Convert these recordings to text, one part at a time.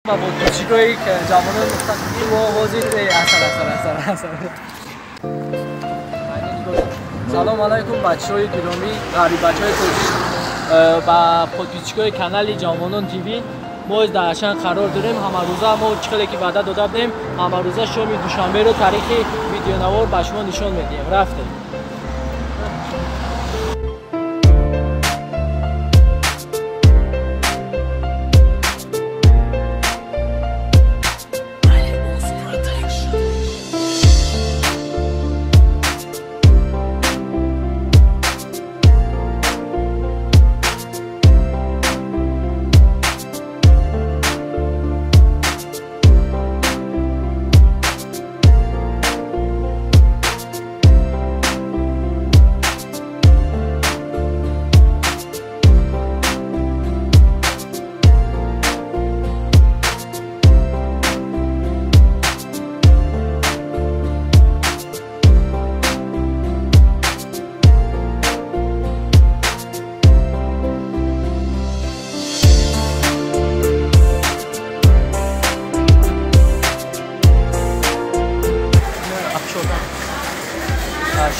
Ба подписчикои ҷавонон овози асал асал асал асал. Салом алайкум, бачаҳои гиромӣ, ғарибачаҳои тоҷик, ба подписчикои канали Ҷавонон ТВ. Мо дар Ашан қарор дорем. Ҳамарӯза мо чӣ хеле ки ваъда дода будем, ҳамарӯза шоми душанберо таърихи видеонавор ба шумо нишон медиҳем. Рафтем.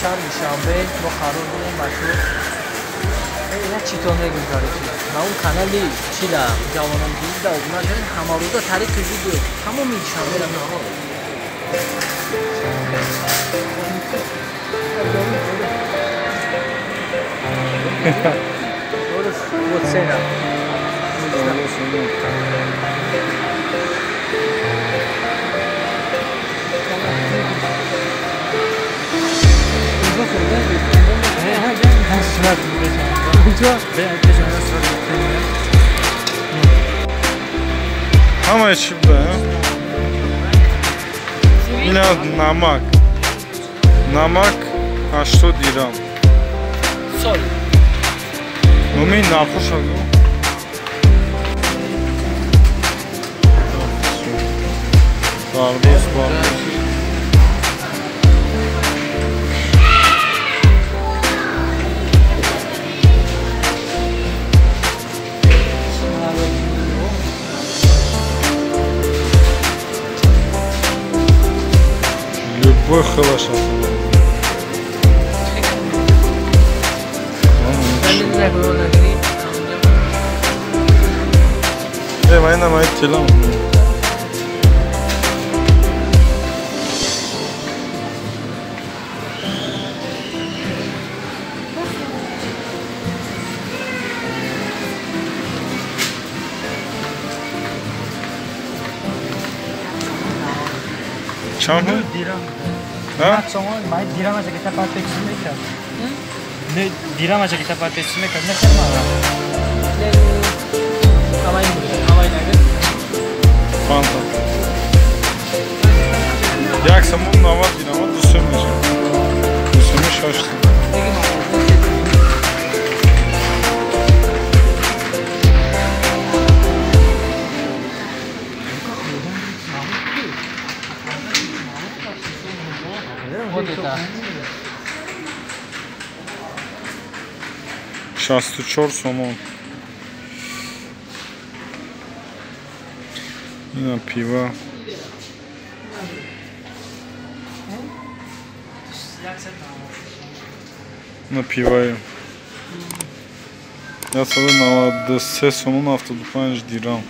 Шаҳр Душанбе мо қарор дорем, бачаҳо. Як читон мегӯм, короче, ба он канали чила Ҷавонон ТВ обуна шавед. Ҳамарӯза тариқи видео тамоми Душанберо вот цена. Ҳамаи чӣ буда? Ина намак. Намак 80 дирам. Сол. Номи нархоша гӯ. Барбос, барбос. Любой хелаш. Э, майна май телам. Чанд? Дирам. Ҳа? Май дирам аша кита партечи мекард. Не, дирам аша кита партечи мекард. Не хермара. Ҳамаи ҳамаи нагир. Фанта. Як сомон 90 дирама ду сом мешавад. Ду соми шаш сом. Вот это. 64 сомон. Ина пива. На пиваи. 193 сомон 75 дирам.